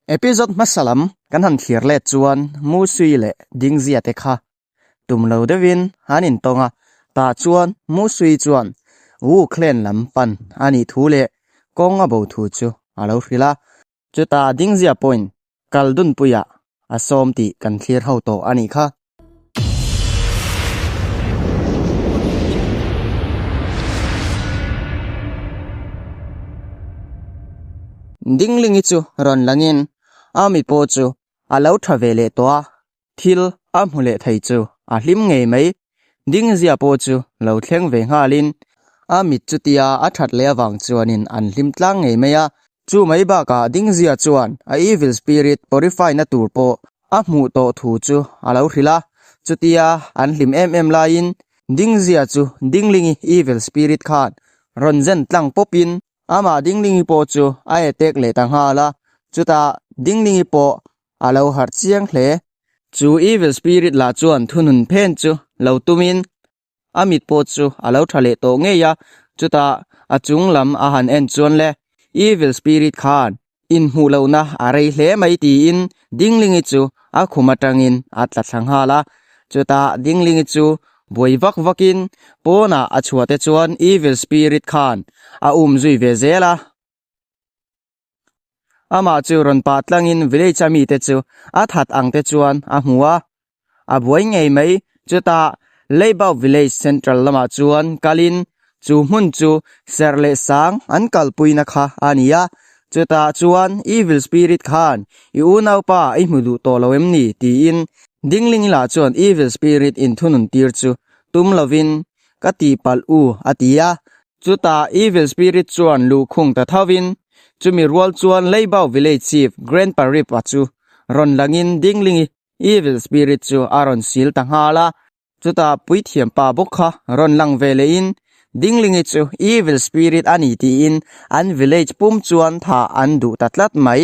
Episode hmasa lam kan han thlir let chuan Musui leh Dingzia te kha tum lo deuhin an intawng a, tah chuan Musui chuan Wu Clan lam pan a nih thu leh kawng a bo thu chu a lo hrilh a. Chutah Dingzia pawhin kal dunpuiah a sawm tih kan thlir ho tawh a nih kha. Dinglingi chu rawn langin a mi pawh chu a lo tha ve leh tawh a, thil a hmu leh thei chu a hlim ngei mai. Dingzia pawh chu lo thleng ve nghalin a mit chutia a that leh avang chuanin an hlim tlang ngei mai a. Chu mai bakah Dingzia chuan a evil spirit purify na tur pawh a hmuh tawh thu chu a lo hrilh a, chutia an hlim em em laiin Dingzia chu Dinglingi evil spirit khan rawn zen tlang pawpin amah Dinglingi pawh chu a attack leh ta nghal a, chutah Dinglingi pawh a lo harh chiang hle. Chu evil spirit lah chuan thunun phen chu lo tumin A mit pawh chu a lo tha leh tawh ngei a, chutah a chung lam a han en chuan le, Evil spirit khan inhmuh lohna a rei hle mai tiin Dinglingi chu a khum atangin a tla thla nghal a. Chutah Dinglingi chu buai vak vakin pawnah a chhuah te chuan Evil spirit khan a um zui ve zel a. Amah chu rawn pah tlangin village a mite chu a that ang te chuan a hmu a, a buai ngei mai. Chutah Leibau village central lamah chuan kalin chu hmun chu serh leh sang an kalpuina kha a ni a. Chutah chuan evil spirit khan i unaupa i hmu duh tawh lo em ni tiin Dingling lah chuan evil spirit inthunun tir chu tum lovin ka tihpalh u a ti a. Chutah Evil Spirit chuan luhkhung ta thovin, chumi rual chuan Leibau Village Chief Grandpa Rip-a chu rawn langin Dinglingi Evil Spirit chu a rawn sil ta nghal a. Chutah puithiam pa bawk kha rawn lang ve lehin Dinglingi chu Evil Spirit a ni tiin an village pum chuan thah an duh ta tlat mai.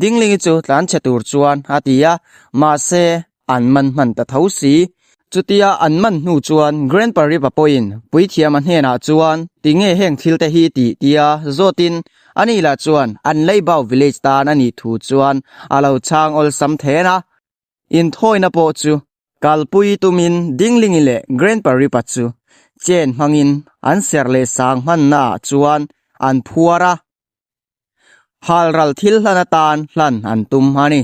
Dinglingi chu tlanchhe tur chuan a ti a, mahse an man hman ta tho si. Chutia an man hnu chuan Grandpa Ripa pawhin puithiam a hnenah chuan tinge heng thil te hi tih tia zawtin ani lah chuan an Leibau village tan a nih thu chuan a lo chhang awlsam then a. Inthawina pawh chu kalpui tumin Dinglingi leh Grandpa Ripa chu chain hmangin an serh leh sang hmannaah chuan an phuar a. Halral thil hlan atan hlan an tum a ni.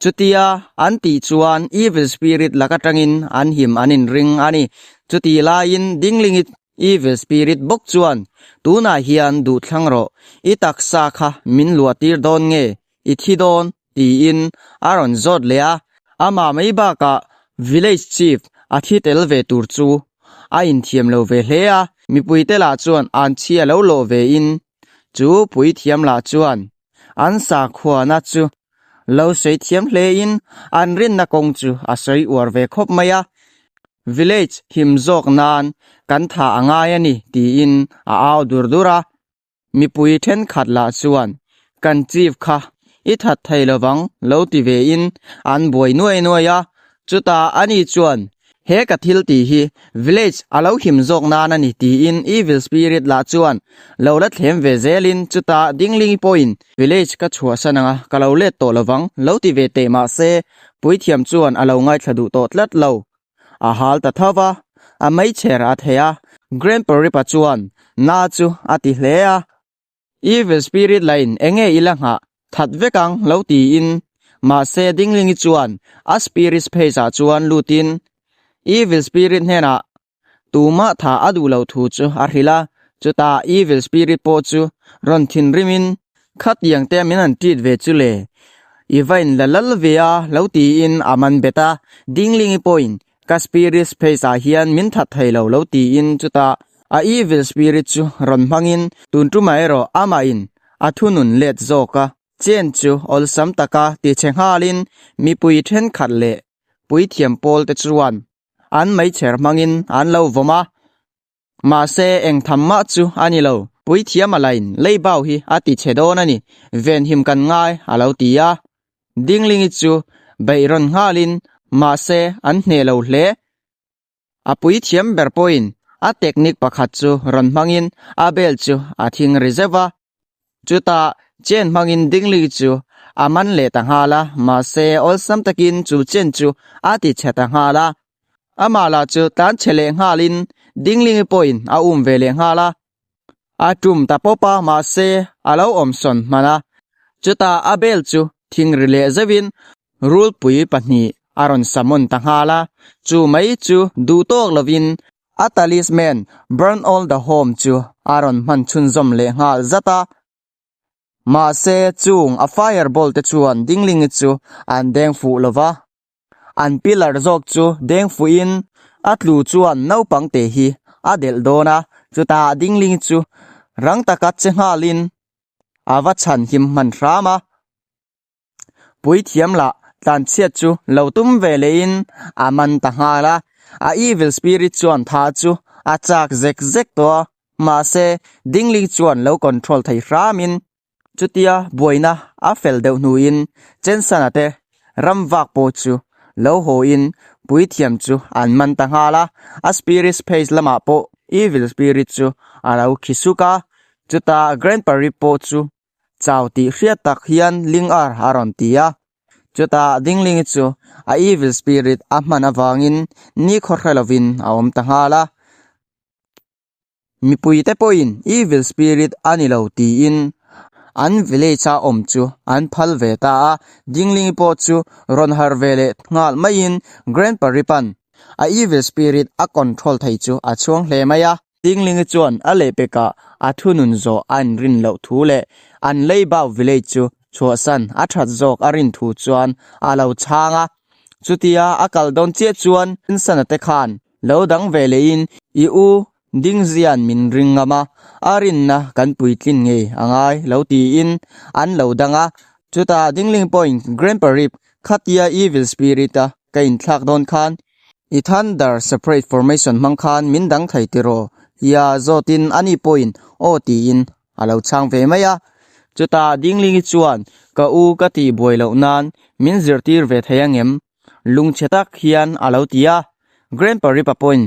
Chutia an tih chuan evil spirit lak atangin an him an inring a ni. Chutih laiin Dinglingi evil spirit bawk chuan tunah hian duh thlang rawh, i taksa kha min luah tir dawn nge i thi dawn tiin a rawn zawt leh a. Amah mai bakah village chief a thi tel ve tur chu a inthiam lo ve hle a, mipuite lah chuan an chhia lo lawh vein chu puithiam lah chuan an sakhuana chu lo sawi thiam hlein an rinna kawng chu a sawi uar ve khawp mai a, village him zawk nan kan tha a ngai a ni tiin a au dur dur a. Mipui thenkhat lah chuan kan chief kha i that thei lovang lo ti vein an buai nuai nuai a, chutah ani chuan he ka thil tih hi village a lo him zawk nan a ni tiin evil spirit lah chuan lo la thlem ve zelin chutah Dinglingi pawhin village ka chhuahsan anga ka lo let tawh lovang lo ti ve teh mahse puithiam chuan a lo ngaithla duh tawh tlat lo. A hal ta tho va, a meichher a thei a, Grandpa Ripa chuan na chu a ti hle a. Evil spirit lain enge i la nghah that vek ang lo tiin mahse Dinglingi chuan a spirit space ah chuan lutin evil spirit hnenah tumah tha a duh loh thu chu a hrilh a, chutah evil spirit pawh chu rawn thinrimin Khatiang te min han treat ve chu le, i va in la lal ve a lo tiin a man bet a, Dinglingi pawhin ka spirit space ah hian min that thei lo lo tiin chutah a evil spirit chu rawn hmangin tun tumah erawh amahin a thunun let zawk a, chen chu awlsam taka ti chhe nghalin mipui thenkhat leh puithiam pawl te chuan an meichher hmangin an lo vawm a. Mahse, eng tham mah chu a ni lo. Puithiam a lain leibau hi a ti chhe dawn a ni, venhim kan ngai a lo ti a. Dinglingi chu beih rawn nghalin mahse an hneh lo hle. A puithiam ber pawhin a technique pakhat chu rawn hmangin a bel chu a thing ri zeuh va. Chutah chen hmangin Dinglingi chu a man leh ta nghal a, mahse awlsam takin chu chen chu a ti chhe ta nghal a. Amah lah chu tlan chhe leh nghalin Dinglingi pawhin a um ve leh nghal a. A tum ta pawp a, mahse a lo awm sawn hman a. Chutah a bel chu thing ri leh zeuhin rulpui pahnih a rawn summon ta nghal a. Chu mai chu duh tawk lovin a talisman Burn All The Home chu a rawn hman chhunzawm leh nghal zat a. Mahse chung a fireball te chuan Dinglingi chu an deng fuh lova. An pillar zawk chu deng fuhin a tlu chuan naupang te hi a delh dawn a, chutah Dingling chu rang taka che nghalin a va chhan him hman hram a. Puithiam lah tlanchhiat chu lo tum ve lehin a man ta nghal a, a evil spirit chuan tha chu a chak zek zek tawh a, mahse Dingling chuan lo control thei hramin Chutia buaina a fel deuh hnuin Chensana te ram vak pawh chu lo hawin puithiam chu an man ta nghal a, a spirit space lamah pawh evil spirit chu a lo khi suk a, chutah Grandpa Rip pawh chu chau tih hriat tak hian Ling Ar a rawn ti a, chutah Dinglingi chu a evil spirit a hman avangin nikhaw hre lovin a awm ta nghal a. Mipuite pawhin evil spirit a ni lo tiin an village a awm chu an phal ve ta a, Dinglingi pawh chu rawn harh ve leh nghal maiin Grandpa Ripan a evil spirit a control thei chu a chhuang hle mai a. Dinglingi chuan a lehpekah a thunun zawh a inrin loh thu leh an Leibau village chu chhuahsan a that zawk a rin thu chuan a lo chhang a. Chutia a kal dawn chiah chuan Sana te khan Lo dang ve lehin i u Dingzian min ring ngam a, a rinna kan puitlin ngei a ngai lo tiin an lo dang a. Chutah Dingling pawhin Grandpa Rip khatia evil spirit a ka inthlak dawn khan i thunder separate formation hmang khan min dang thei tiraw tia zawtin ani pawhin aw tiin a lo chhang ve mai a. Chutah Dinglingi chuan ka u ka tih buai loh nan min zirtir ve thei angem Lungchhe tak hian a lo ti a, Grandpa Ripa pawhin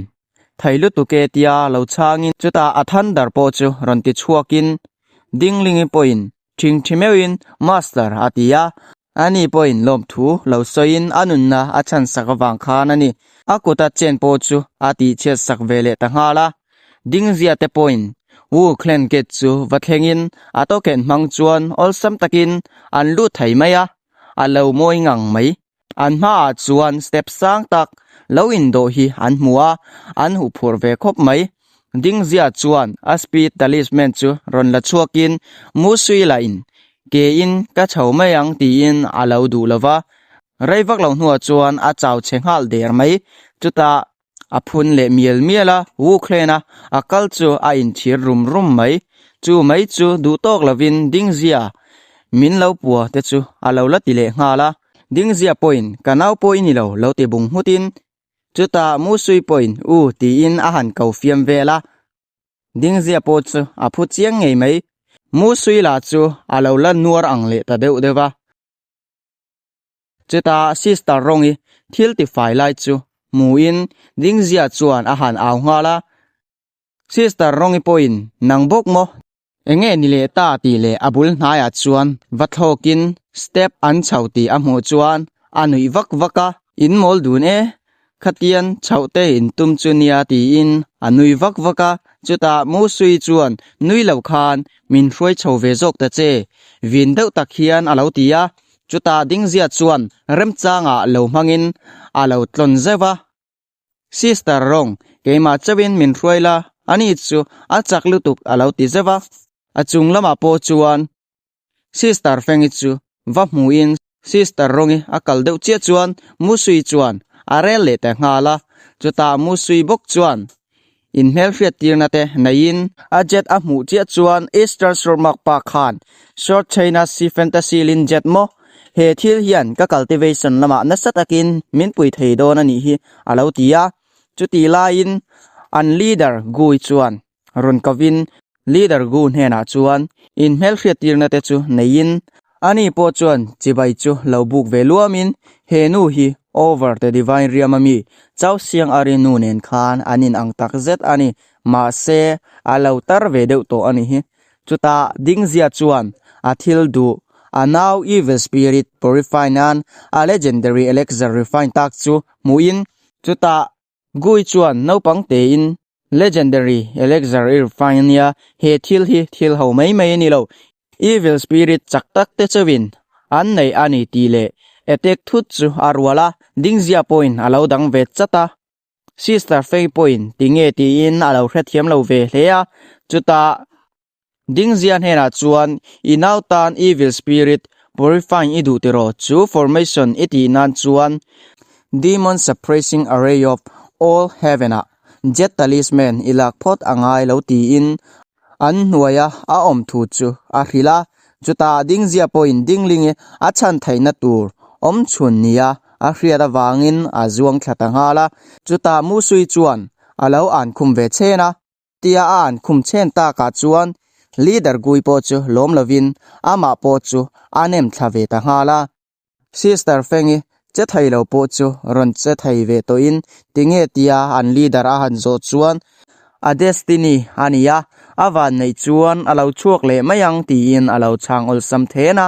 thei lutuk e tia lo chhangin chutah a thunder pawh chu rawn ti chhuakin Dinglingi pawhin ṭhingṭhi meuhin Master a ti a, ani pawhin lawmthu lo sawiin a nunna a chhan sak avang khan a ni. A kuta chen pawh chu a tihchhiat sak ve leh ta nghal a, Dingzia te pawhin Wu Clan Gate chu va thlengin a token hmang chuan awlsam takin an lut thei mai a. a lo mawi ngang mai. An hmaah chuan step sang tak lo indawh hi an hmu a, an huh phur ve khawp mai. Dingzia chuan a speed talisman chu rawn la chhuakin Musui lahin kein ka chho mai ang tiin a lo duh lo va. Rei vak lo hnuah chuan a chau chhe nghal der mai. Chutah a phun leh mial mial a, Wu Clan a a kal chu a inchhir rum rum mai. Chu mai chu duh tawk lovin Dingzia min lo pua te chu a lo la ti leh nghal a. Dingzia pawhin ka nau pawh i ni lo lo ti bung nghutin chutah Musui pawhin u tiin a han ko fiam vel a. Dingzia pawh chu a phu chiang ngei mai. Musui lah chu a lo la nuar ang leh ta deuh deuh a. Chutah Sister Rawngi thil tifai lai chu hmuin Dingzia chuan a han au nghal a, Sister Rawngi pawhin nang bawk maw? Enge ni leh ta tih leh a bul hnaiah chuan va thlawkin step an chho tih a hmuh chuan a nuih vak vak a, In mawl dun e, Khatian chhoh te in tum chu nia tiin a nui vak vak a, chutah Musui chuan nui lo khan min hruai chho ve zawk ta che, vin deuh tak hian a lo ti a, chutah Dingzia chuan remchangah lo hmangin a lo tlawn zeuh a. Sister Rong, keimah chauhin min hruai la, ani chu a chak lutuk a lo ti zeuh a, a chung lamah pawh chuan Sister Fengi chu va hmuhin Sister Rawngi a kal deuh chiah chuan Musui chuan a rel leh ta nghal a, chutah Musui bawk chuan inhmelhriat tirna te neiin a jet a hmuh chiah chuan Eastern Surmak pa khan Short China Sea Fantasy Lin Jet maw? He thil hian ka cultivation lamah nasa takin min pui thei dawn a nih hi a lo ti a, chutih laiin an leader Gui chuan Rawn kovin Leader Gu hnenah chuan inhmelhriat tirna te chu neiin ani pawh chuan chibai chu lo buk ve luamin he nu hi Over the Divine Realm a mi Chao Siang Ari nu nen khan an in ang tak zet a ni. Mahse a lo tar ve deuh tawh a ni hi. Chutah Dingzia chuan a thil duh. A nau Evil Spirit purify nan a Legendary Elixir refine tak chu hmuhin chutah Gui chuan naupang tein Legendary Elixir i refine ania, he thil hi thil ho mai mai a ni lo, Evil Spirit chak tak te chauhin an nei a ni tih leh attack thut chu a rual a, Dingzia pawhin a lo dang ve chat a. Sister Fei pawhin tinge tiin a lo hrethiam lo ve hle a, chutah Dingzia hnenah chuan i nau tan Evil Spirit Purifying i duh tiraw? Chu formation i tih nan chuan Demon Suppressing Array of All Heaven ah Jet Talisman i lak phawt a ngai lo tiin an hnuaia a awm thu chu a hrilh a. Chutah Dingzia pawhin Dinglingi a chhan theihna tur awm chhun nia a hriat avangin a zuang thla ta nghal a. Chutah Musui chuan a lo an khum ve chhen a. Tia a an khum chhen takah chuan leader Gui pawh chu lawm lovin amah pawh chu a nem thla ve ta nghal a. Sister Fengi che thei lo pawh chu rawn che thei ve tawhin tinge tia an leader a han zawh chuan a destiny a ni a, a vanneih chuan a lo chhuak leh mai ang tiin a lo chhang awlsam then a.